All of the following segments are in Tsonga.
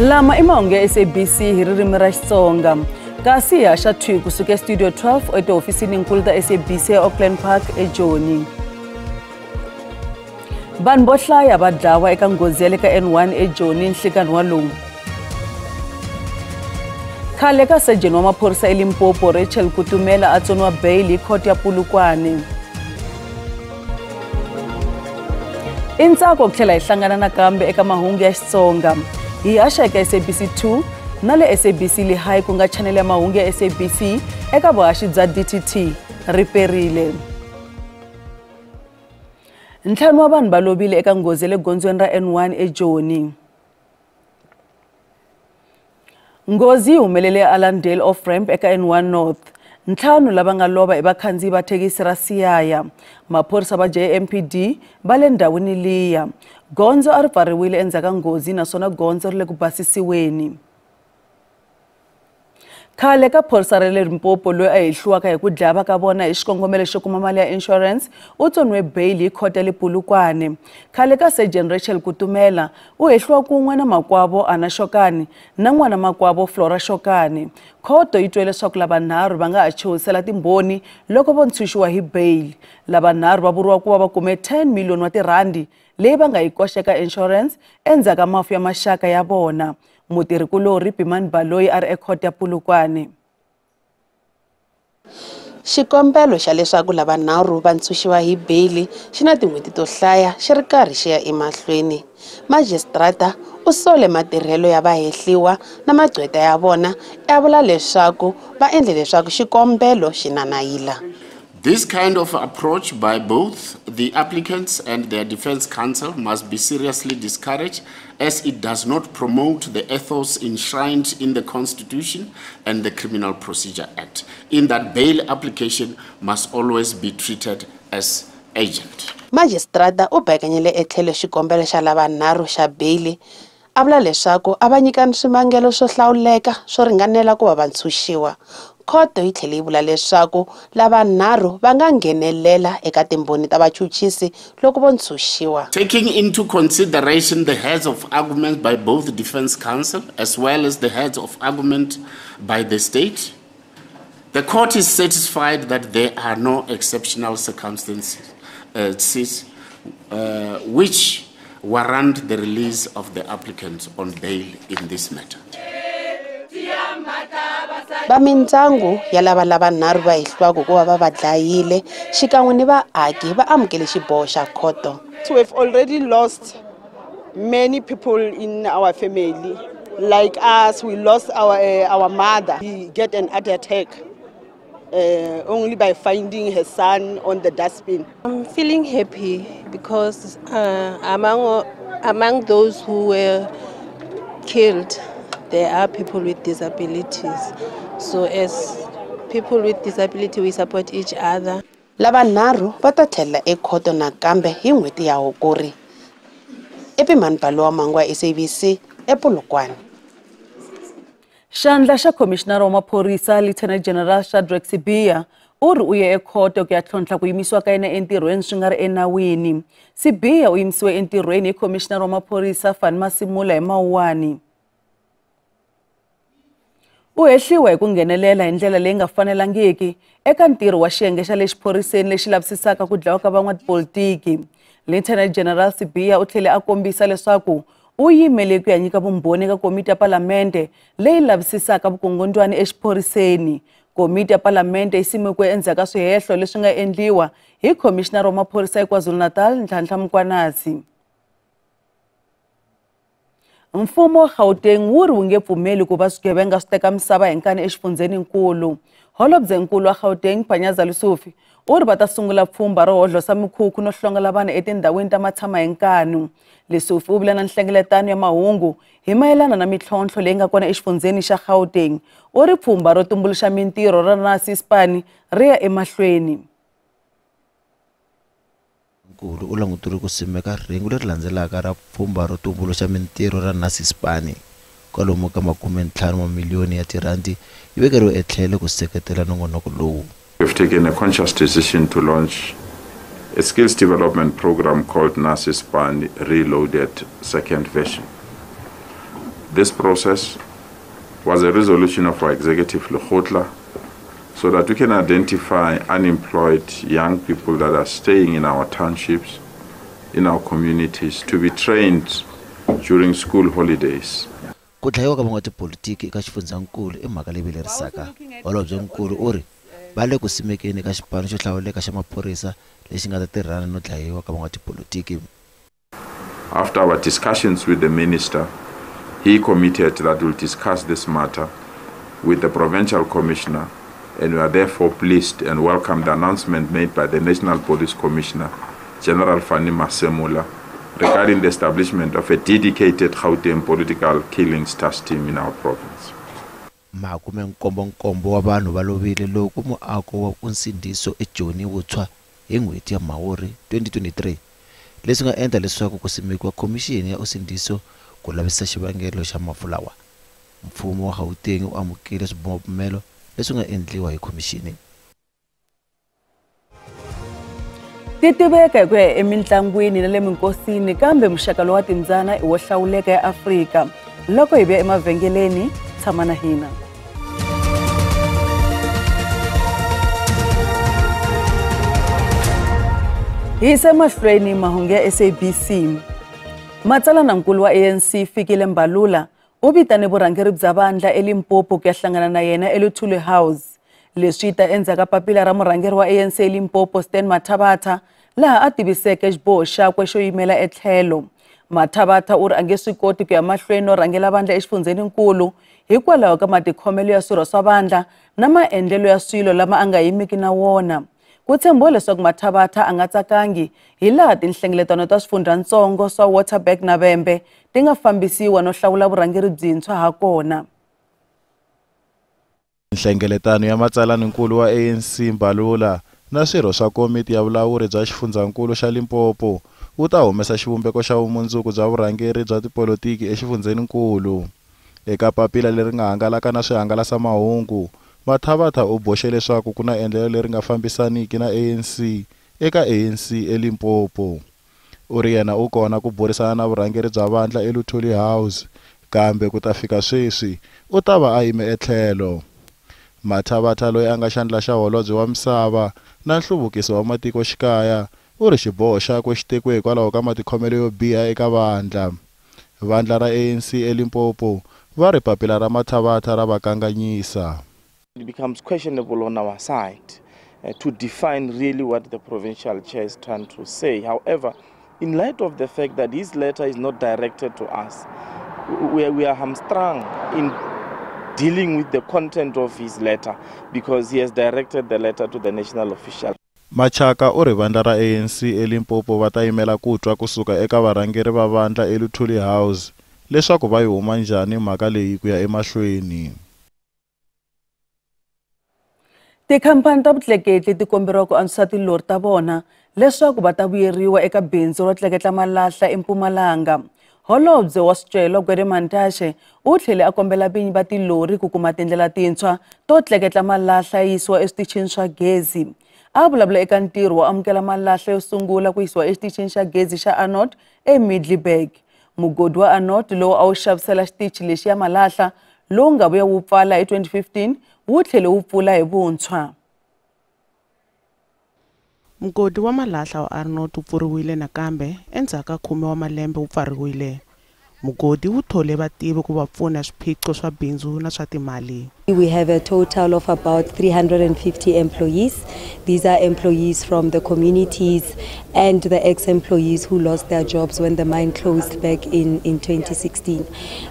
Lama i mahungu ya SABC hi ririmi ra Xitsonga. Kasi hi haxa thwi kusuka Studio 12 etihofisininkulu ta SABC eAuckland Park eJoni. Vanhu vo hlaya va dlawa eka nghozi ya le ka N1 eJoni nhlikani wa lowu. Khale ka sejeni wa maphorisa eLimpopo Rachel Kutumela a tsoniwa bail hi khoto ya Polokwane. I ntsako ku tlhela hi hlangana nakambe eka mahungu ya Xitsonga. Hi haxa eka SABC 2 na le SABC Lehae ku nga chanele ya mahungu ya SABC eka vuhaxi bya DTT ri perile. Ntlhanu wa vanhu va lovile eka nghozi ya le gondzweni ra N1 eJoni. Nghozi yi humelele eAllandale off-ramp eka N1 North. Ntlhanu lava nga lova i vakhandziyi va thekisi ra Siyaya. Maphorisa va JMPD va le ndhawini liya. Gondzo a ri pfariwile endzhaku ka nghozi naswona gondzo ri le ku basisiweni. Khale ka phorisa ra le Limpopo loyi a hehliwaka hi ku dlaya ka vona hi xikongomelo xo kuma mali ya insurance u tsoniwe bail hi khoto ya le Polokwane. Khale ka Sergeant Rachel Kutumela u hehliwa kun'we na makwavo Anna Shokane na n'wana makwavo Flora Shokane. Khoto yi twe leswaku lavanharhu va nga ha chuhisela timbhoni loko vo ntshunxiwa hi bail. Lavanharhu va vuriwa ku va va kume 10 million wa tirhandi leyi va nga yi koxa eka insurance endzhaku ka mafu ya maxaka ya vona. Mutirhikulorhi Pimani Baloyi a ri ekhoto ya Polokwane. Xikombelo xa leswaku lavanharhu va ntshunxiwa hi beyili xi na tin'hweti to hlaya xi ri karhi xi ya emahlweni. Majisitarata u sole matirhelo ya vahehliwa na magqweta ya vona a vula leswaku va endle leswaku xikombelo xi nanayila. This kind of approach by both the applicants and their defense counsel must be seriously discouraged, as it does not promote the ethos enshrined in the Constitution and the Criminal Procedure Act, in that bail application must always be treated as urgent. Magistrata u bakanyile etlhelo xikombelo xa lavanharhu xa beyili, a vula leswaku a va nyikani swivangelo swo hlawuleka swo ringanela ku va va ntshunxiwa. Khoto yi tlhele yi vula leswaku lavanharhu va nga nghenelela eka timbhoni ta vachuchisi loko vo ntshunxiwa. Taking into consideration the heads of argument by both defense counsel as well as the heads of argument by the state, the court is satisfied that there are no exceptional circumstances which warrant the release of the applicants on bail in this matter. Va mindyangu ya lava lavanharhu va hehliwaka ku va va va dlayile xikan'we ni vaaki va amukele xiboho xa khoto. So we've already lost many people in our family. Like us, we lost our mother. He get an heart attack only by finding her son on the dustbin. I'm feeling happy because among those who were killed, there are people with disabilities. So as people with disability, we support each other. Lavanharhu va ta tlhelela ekhoto nakambe hi n'hweti ya Hukuri. Epimani Balowa Mangwa, SABC, ePolokwane. Xandla xa Khomishinara wa Maphorisa Lieutenant General Shadrack Sibiya u ri u ye ekhoto ku ya tlhontlha ku yimisiwa ka yena entirhweni swi nga ri enawini. Sibiya u yimisiwe entirhweni hi Khomishinara wa Maphorisa Fannie Masemola hi Mawuwani. U hehliwa hi ku nghenelela hi ndlela leyi nga fanelangiki eka ntirho wa xiyenge xa le xiphoriseni lexi lavisisaka ku dlawa ka van'watipolitiki. Lieutenant General Sibiya u tlhele a kombisa leswaku u yimele ku ya nyika vumbhoni eka komiti ya palamende leyi lavisisaka vukungundwani exiphoriseni. Komiti ya palamende yi simekiwe endzhaku ka swihehlo leswi nga endliwa hi Khomishinara wa Maphorisa eKwaZulu-Natal Nhlanhla Mkhwanazi. Mfumo wa Gauteng wu ri wu nge pfumeli ku va swigevenga swi teka misava hi nkani exifundzheninkulu. Holobyenkulu wa Gauteng Panyaza Lesufi u ri va ta sungula pfhumba ro hodlosa mikhukhu no hlongola vanhu etindhawini ta matshama hi nkanu. Lesufi u vule na nhlengeletano ya mahungu hi mayelana na mintlhontlho leyi nga kona exifundzheni xa Gauteng. U ri pfhumba ro tumbuluxa mintirho ra Nasi Isipani ri ya emahlweni. Nkulu u languteriwe ku simeka rhengu leri landzelaka ra pfhumba ro tumbuluxa mintirho ra Nasi Isipani. Kwalomu ka 50 wa miliyoni ya tirhandi yi vekeriwe etlhelo ku seketela nongonoko lowu. We've taken a conscious decision to launch a skills development program called Nasi Isipani Reloaded Second Version. This process was a resolution of our executive Lekgotla so that we can identify unemployed young people that are staying in our townships, in our communities, to be trained during school holidays. Ku dlayiwa ka van'watipolitiki eka xifundzankulu i mhaka leyi vilerisaka. Holobyenkulu u ri va le ku simekeni ka xipano xo hlawuleka xa maphorisa lexi nga ta tirhana no dlayiwa ka van'watipolitiki. After our discussions with the minister, he committed that we'll discuss this matter with the provincial commissioner, and we are therefore pleased and welcome the announcement made by the National Police Commissioner, General Fannie Masemola, regarding the establishment of a dedicated Gauteng political killings task team in our province. 77 wa vanhu va lovile loko muako wa Usindiso eJoni wu tshwa hi n'hweti ya Mhawuri 2023, leswi nga endla leswaku ku simekiwa khomixini ya Usindiso ku lavisisa xivangelo xa mafu lawa. Mfumo wa Gauteng wu amukele swibumabumelo leswi nga endliwa hi khomixini. Ti tiveka hi ku ya emintlangwini na le minkosini, kambe muxaka lowa timbyana i wo hlawuleka ya Afrika. Loko hi vuya emavhengeleni, tshama na hina. Hi yisa emahlweni mahungu ya SABC. Matsalanankulu wa ANC Fikile Mbalula u vitane vurhangeri bya vandla eLimpopo ku ya hlangana na yena eLuthuli House. Leswi ta endzhaku ka papila ra murhangeri wa ANC eLimpopo Stan Mathabatha, laha a tiviseke xiboho xakwe xo yimela etlhelo. Mathabatha u ri a nge swi koti ku ya mahlweni no rhangela vandla exifundzheninkulu hikwalaho ka matikhomelo ya swirho swa vandla na maendlelo ya swilo lama a nga yimiki na wona. Ku tshembiwa leswaku Mathabatha a nga tsakangi hi laha tinhlengeletano ta swifundzhantsongo swa Waterberg na Vhembe ti nga fambisiwa no hlawula vurhangeri byintshwa ha kona. Nhlengeletano ya matsalaninkulu wa ANC Mbalula na swirho swa komiti ya vulawuri bya xifundzankulu xa Limpopo wu ta humesa xivumbeko xa vumundzuku bya vurhangeri bya tipolitiki exifundzheninkulu. Eka papila leri nga hangalaka na swihangalasamahungu, Mathabatha u boxe leswaku ku na endlelo leri nga fambisaniki na ANC eka ANC eLimpopo. U ri yena u kona ku burisana na vurhangeri bya vandla eLuthuli House, kambe ku ta fika sweswi u ta va a yime etlhelo. Mathabatha, loyi a nga xandla xa holobye wa misava na nhluvukiso wa matikoxikaya, u ri xiboho xakwe xi tekiwe hikwalaho ka matikhomelo yo biha eka vandla. Vandla ra ANC eLimpopo va ri papila ra Mathabatha ra va kanganyisa. It becomes questionable on our side to define really what the provincial chair is trying to say. However, in light of the fact that his letter is not directed to us, we are hamstrung in dealing with the content of his letter because he has directed the letter to the national official. Machaka u ri vandla ra ANC eLimpopo va ta yimela ku twa kusuka eka varhangeri va vandla eLuthuli House leswaku va yi huma njhani mhaka leyi ku ya emahlweni. Tikhampani ta vutleketli ti komberiwa ku antswisa tilori ta vona leswaku va ta vuyeriwa eka bindzu ro tleketla malahla eMpumalanga. Holobye wa swicelwa Gwede Mantashe u tlhele a kombela vinyi va tilori ku kuma tindlela tintshwa to tleketla malahla ya yisiwa eswitichini swa gezi. A vulavula eka ntirho wo amukela malahla yo sungula ku yisiwa exitichini xa gezi xa Arnot eMiddelburg. Mugodi wa Arnot lowu a wu xavisela xitichi lexi ya malahla lowu nga vuya wu pfala hi 2015 wu tlhele wu pfula hi vuntshwa. Mugodi wa malahla wa Arnot wu pfuriwile nakambe endzhaku ka 10 wa malembe wu pfariwile. Mugodi wu thole vativi ku va pfuna swiphiqo swa bindzu na swa timali. We have a total of about 350 employees. These are employees from the communities and the ex-employees who lost their jobs when the mine closed back in 2016.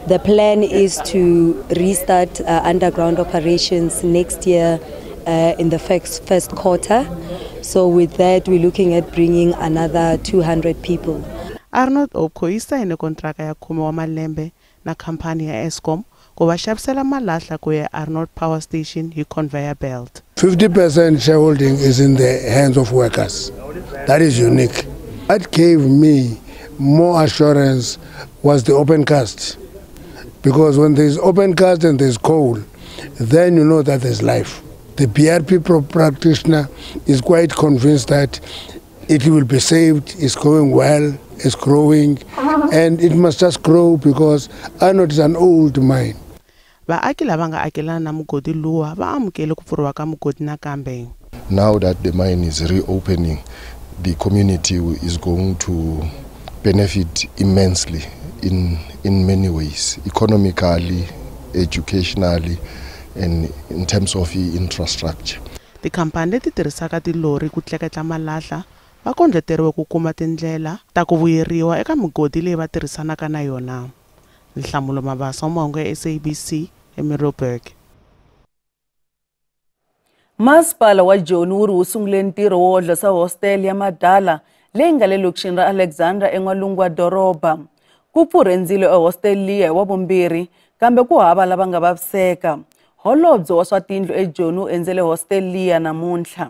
The plan is to restart underground operations next year in the first quarter. So with that, we're looking at bringing another 200 people. Arnold Opco yi sayine kontraka ya 10 wa malembe na khampani ya Eskom ku va xavisela malahla ku ya Arnold Power Station hi conveyor belt. 50% shareholding is in the hands of workers. That is unique. What gave me more assurance was the open cast. Because when there's open cast and there's coal, then you know that there's life. The BRP practitioner is quite convinced that it will be saved, it's going well. It's growing, and it must just grow because Arnot is an old mine. Vaaki lava nga akelana na mugodi luwa va amukele ku pfuriwa ka mugodi nakambe. Now that the mine is reopening, the community is going to benefit immensely in many ways, economically, educationally, and in terms of infrastructure. Tikhampani leti tirhisaka tilori ku tleketla malahla va kondleteriwe ku kuma tindlela ta ku vuyeriwa eka migodi leyi va tirhisanaka na yona. Nhlamulo Mabasa, mahungu ya SABC eMiddelburg. Masipala wa Joni wu ri wu sungule ntirho wo odlosa hostel ya Madala leyi nga le lokixini ra Alexandra en'walungu wa doroba. Ku pfurhe ndzilo ehostel liya hi Wavumbirhi, kambe ku hava lava nga vaviseka. Holobye wa swa tindlu eJoni u endzele hostel liya namuntlha.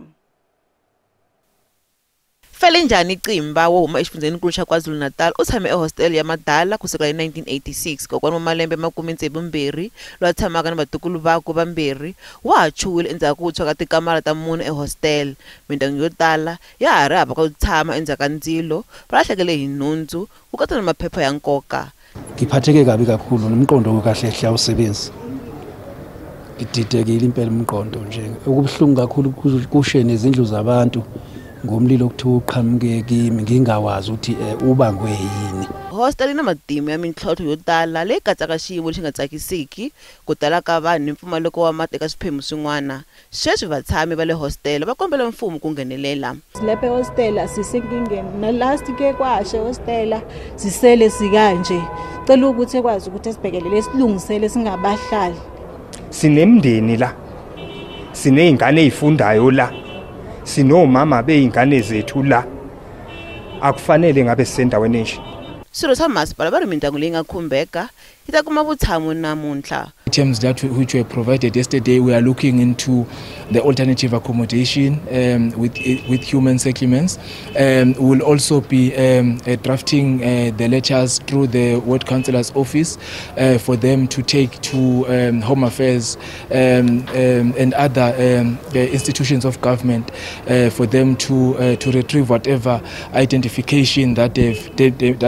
Felenjani Ximba wo huma exifundzheninkulu xa KwaZulu-Natal u tshame ehostel ya Madala kusukela hi 1986. Kokwana wa malembe 62 loyi a tshamaka na vatukulu vakwe vambirhi wa ha chuhile endzhaku ko tshwa ka tikamara ta mune ehostel. Mindyangu yo tala ya ha ri hava ku tshama endzhaku ka ndzilo, va lahlekele hi nhundzu ku katsa na maphepha ya nkoka. Ngiphatheke kabi kakhulu nomqondo kahle hle awusebenzi. Ngididekile impela umqondo nje. Okubuhlungu kakhulu kushe nezindlu zabantu ngomlilo okuthiwa uqhamuke kimi ngingawazi ukuthi ubangwe yini. Hostel na matimu ya mintlhontlho yo tala leyi katsaka xiyimo lexi nga tsakisiki, ku tala ka vanhu ni mpfumaleko wa mati eka swiphemu swin'wana. Sweswi vatshami va le hostel va kombela mfumo ku nghenelela. Lapha ehostel asisenkingeni, na last ke kwashe hostel sisele sikanje. Cela ukuthi ekwazi ukuthi sibhekelele silungisele singabahlali. Sinemndeni la, siney'ngane ey'fundayo la, sinomama bey'ngane zethu la, akufanele ngabe sisendaweni enje. Swirho swa masipala va ri mindyangu leyi nga khumbeka yi ta kuma vutshamo namuntlha. Items that which were provided yesterday, we are looking into the alternative accommodation with human settlements. We will also be drafting the letters through the ward councillor's office for them to take to Home Affairs and other institutions of government for them to retrieve whatever identification that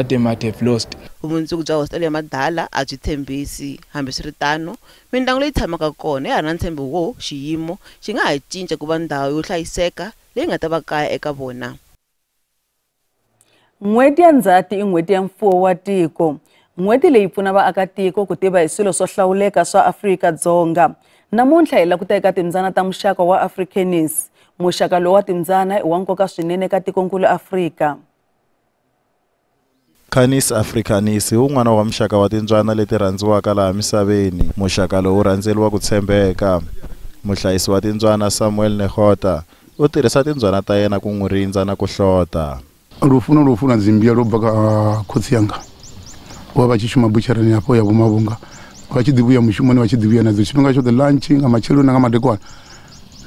they might have lost. Vumundzuku bya hostel ya Madala a byi tshembisi. Hambiswiritano, mindyangu leyi tshamaka kona ya ha na ntshembo wo xiyimo xi nga ha cinca ku va ndhawu yo hlayiseka leyi nga ta va kaya eka vona. N'hweti ya Ndzhati i n'hweti ya mfuwo wa tiko. N'hweti leyi pfuna vaakatiko ku tiva hi swilo swo hlawuleka swa Afrika-Dzonga. Namuntlha hi lava ku ta eka timbyana ta muxaka wa Africanis. Muxaka lowu wa timbyana i wa nkoka swinene eka tikonkulu Afrika. Canis africanis i wun'wana wa muxaka wa timbyana leti rhandziwaka laha misaveni. Muxaka lowu rhandzeriwa ku tshembeka. Muhlayisi wa timbyana Samuel Nehota u tirhisa timbyana ta yena ku n'wi rindza na ku hlota. Lufuno lufuna dzimbia lwo bva kha khotsi yanga. Vho vha tshi shuma butsharani hafho ya Vhomavhunga, vha tshi ḓi vhuya mushumoni, vha tshi ḓi vhuya nadzo tshifhinga tshoṱhe, lunch nga matsheloni na nga madekwana.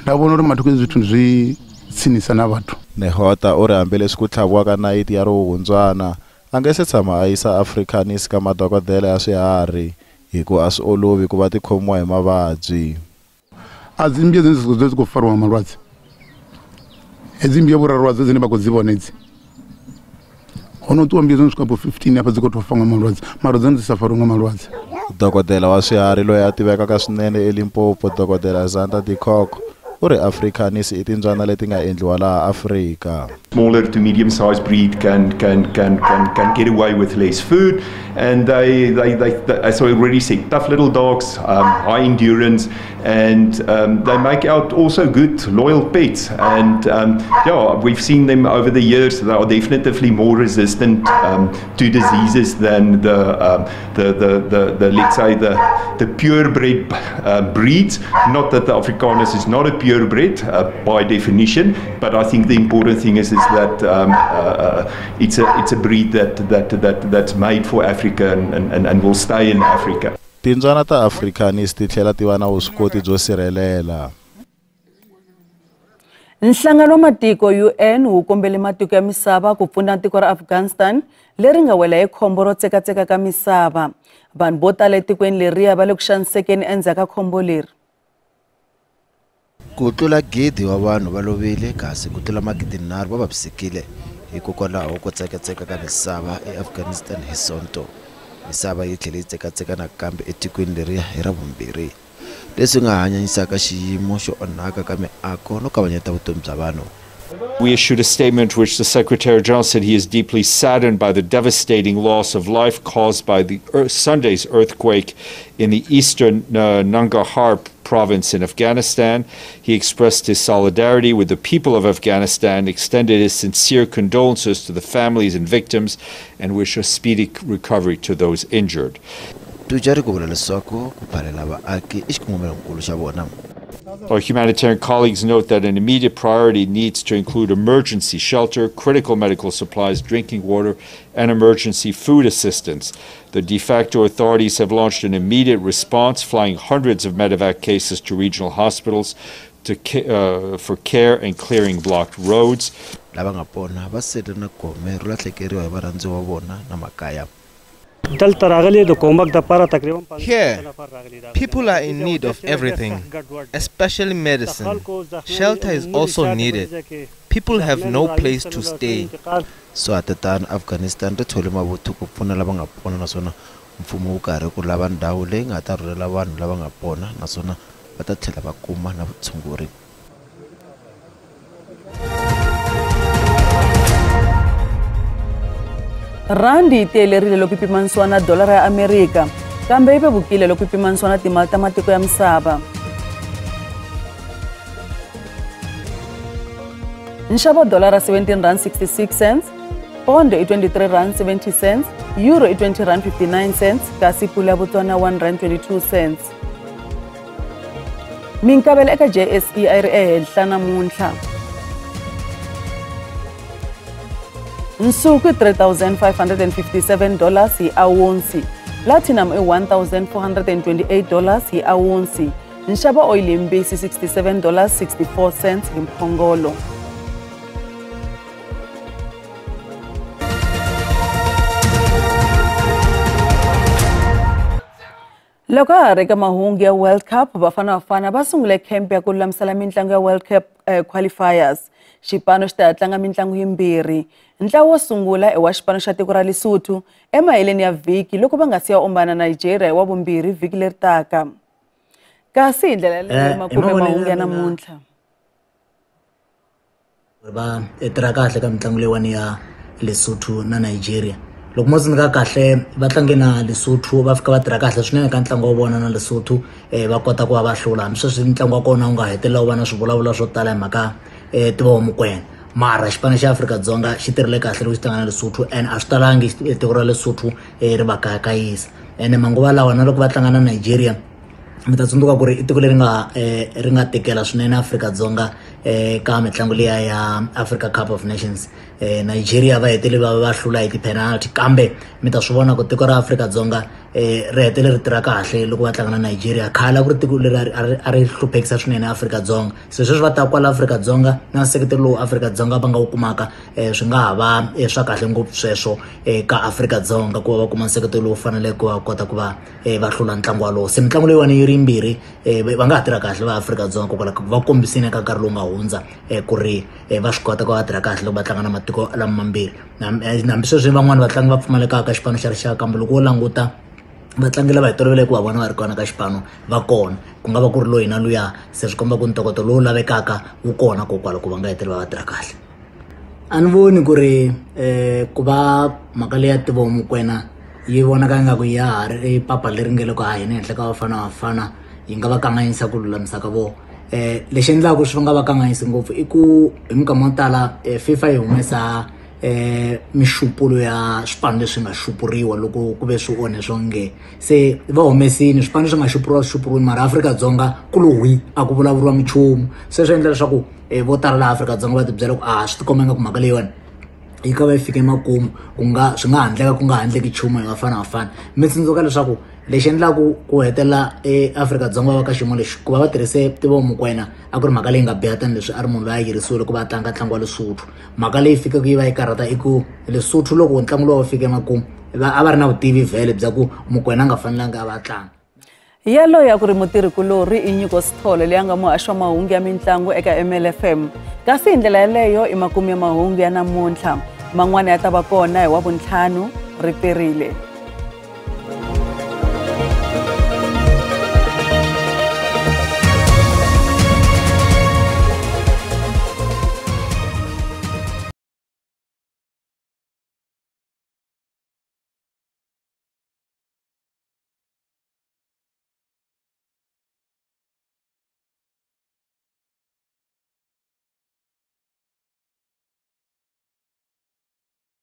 Nda vhona uri mathoko hezwi zwithu zwi tsinisa na vhathu. Nehota u ri hambileswi ku tlhaviwa ka nayiti ya rihuhundzwana, a nge se tshama a yisa Africanis ka madokodela ya swiharhi hikuva a swi olovi ku va ti khomiwa hi mavabyi. A dzi mbia dzine dzi khou fariwa nga malwadze, hedzi mbia vhurarwadze dzine vha khou dzi vhona hedzi, ho no ṱuwa mbia dzo no swika bo 15 hafha dzi khou tou fa nga malwadze, mara dzone dzi sa fariwi nga malwadze. Dokodela wa swiharhi loyi a tivekaka swinene eLimpopo, Dokodela Zanda de Kock, u ri Africanis i timbyana leti nga endliwa laha Afrika. Smaller to medium-sized breed can get away with less food, and they as I already said, tough little dogs, high endurance, and they make out also good loyal pets. And yeah, we've seen them over the years. They are definitely more resistant to diseases than the let's say the purebred breeds. Not that the Africanis is not a purebred by definition, but I think the important thing is that it's a breed that's made for Africa and will stay in Africa. Timbyana ta Africanis ti tlhela ti va na vuswikoti byo sirhelela. Nhlangano wa Matiko UN wu kombele matiko ya misava ku pfuna tiko ra Afghanistan leri nga wela hi khombo ro tsekatseka ka misava. Vanhu vo tala etikweni leriya va le ku xanisekeni endzhaku ka khombo leri. Ku tlula 1,000 wa vanhu va lovile kasi ku tlula 3,000 va vavisekile Hikokwalaho ko tsekatseka ka misava eAfghanistan hi Sonto. Misava yi tlhele yi tsekatseka nakambe etikweni leriya hi Ravumbirhi, leswi nga hanyanyisaka xiyimo xo onhaka ka miako no kavanyeta vutomi bya vanhu. We issued a statement which the Secretary General said he is deeply saddened by the devastating loss of life caused by the Sunday's earthquake in the eastern Nangarhar province in Afghanistan. He expressed his solidarity with the people of Afghanistan, extended his sincere condolences to the families and victims, and wished a speedy recovery to those injured. Dujarric u vula leswaku ku phalela vaaki i xikongomelonkulu xa vona. Our humanitarian colleagues note that an immediate priority needs to include emergency shelter, critical medical supplies, drinking water, and emergency food assistance. The de facto authorities have launched an immediate response, flying hundreds of medevac cases to regional hospitals for care and clearing blocked roads. Lava nga pona va sele na gome ro lahlekeriwa hi varhandziwa va vona na makaya. Here, people are in need of everything, especially medicine. Shelter is also needed. People have no place to stay. Swa ha tano, Afghanistan ri thole mavuthu ku pfuna lava nga pona naswona mfumo wu karhi ku lava ndhawu leyi nga ta rhurhela vanhu lava nga pona naswona va ta tlhela va kuma na vutshunguri. Randi yi tiyelerile loko yi pimanisiwa na dolara ya Amerika, kambe yi vevukile loko yi pimanisiwa na timali ta matiko ya misava. Nxavo wa dolara R17.66, pondo i R23.70, euro i R20.59, kasi pula ya Botswana R1.22. Minkavelo eka JSE a yi ri ehenhla namuntlha. Nsuku i $3,557 hi awunsi, platinum i $1,428 hi awunsi, nxavo oyili yimbisi $67.64 hi mphongolo. Loko ha ri eka mahungu ya World Cup, Bafana Bafana va sungule khempe ya ku lulamisela mitlangu ya World Cup qualifiers. Xipano xi ta ya tlanga mitlangu yimbirhi. Ntlawa wo sungula i wa xipano xa tiko ra Lesotho emaheleni ya vhiki loko va nga si ya ombana Nigeria hi wa vumbirhi vhiki leri taka. Kasi hi ndlela yaleyo makume mahungu ya namuntlha. Va tirha kahle ka mitlangu leyiwani ya Lesotho na Nigeria. Loko mo tsundzuka kahle va tlange na Lesotho va fika va tirha kahle swinene ka ntlangu wa vona na Lesotho, va kota ku va va hlula. Hambi sweswi ntlangu wa kona wu nga hetelela wu va na swivulavula swo tala hi mhaka Teboho Mokoena, mara xipano xa Afrika-Dzonga xi tirhile kahle loko xi tlanga na Lesotho, and a swi talangi tiko ra Lesotho ri va kayakayisa. Ene manguva lawa na loko va tlanga na Nigeria, mi ta tsundzuka ku ri i tiko leri nga ri nga tekela swinene Afrika-Dzonga ka mitlangu liya ya Africa Cup of Nations. Nigeria va hetele va va hlula hi ti-penalty, kambe mi ta swi vona ku tiko ra Afrika-Dzonga ri hetele ri tirha kahle loko va tlanga na Nigeria. Khale a ku ri tiko leri a ri hluphekisa swinene Afrika-Dzonga, se sweswi va ta kwala Afrika-Dzonga na nseketelo lowu Afrika-Dzonga va nga wu kumaka, swi nga ha va swa kahle ngopfu sweswo ka Afrika-Dzonga ku va va kuma nseketelo lowu faneleke ku va kota ku va va hlula ntlangu walowo. Se mitlangu leyiwani yi ri yimbirhi, va nga ha tirha kahle va Afrika-Dzonga kokwalaho ka ku va kombisile ka nkarhi lowu nga hundza ku ri va swi kota ku va tirha kahle loko va tlanga na matiko lama mambirhi. Hambi sweswi van'wani vatlangi va pfumalekaka ka xipano xa rixaka, kambe loko wo languta vatlangi lava hi toloveleke ku va vona va ri kona ka xipano va kona, ku nga va ku ri loyi na luya, se swi komba ku ntokoto lowu lavekaka wu kona kokwalaho ku va nga hetelela va tirha kahle. A ni voni ku ri ku va mhaka leya Teboho Mokoena yi vonaka ingaku ya ha ri papa leri nge le ku haheni henhla ka Bafana Bafana yi nga va kanganyisa ku lulamisa ka vona. Lexi endlaka swi nga va kanganyisi ngopfu i ku hi minkama yo tala FIFA yi humesa mixupulo ya swipano leswi nga xupuriwa loko ku ve swi onhe swo nge se va humesini swipano swi nga xupuriwa swi xupuriwini, mara Afrika-Dzonga ku lo hwi a ku vulavuriwa minchumu. Se swi endla leswaku vo tala laha Afrika-Dzonga va tibyela ku a swi tikomba ingaku mhaka leyiwani yi ka va yi fike makumu, ku nga swi nga handleka ku nga handleki nchumu hi Bafana Bafana. Mi tsundzuka leswaku lexi endlaku ku hetelela eAfrika-Dzonga va ka xiyimo lexi ku va va tirhise Teboho Mokoena a ku ri mhaka leyi nga biha tanihileswi a ri munhu loyi a yirisiwile loko va tlanga ntlangu wa Lesotho. Mhaka leyi fikeke yi va yi karhata i ku Lesotho loko ntlangu lowu wu fike emakumu a va ri na vutivi vhele bya ku Mokoena a nga fanelanga a va tlanga. Yaloye a ku ri mutirhikulorhi i Nyiko Sithole leyi a nga muhaxi wa mahungu ya mitlangu eka MLFM. Kasi hi ndlela yaleyo i makumu ya mahungu ya namuntlha. Man'wana ya ta va kona hi Wavuntlhanu ri perile.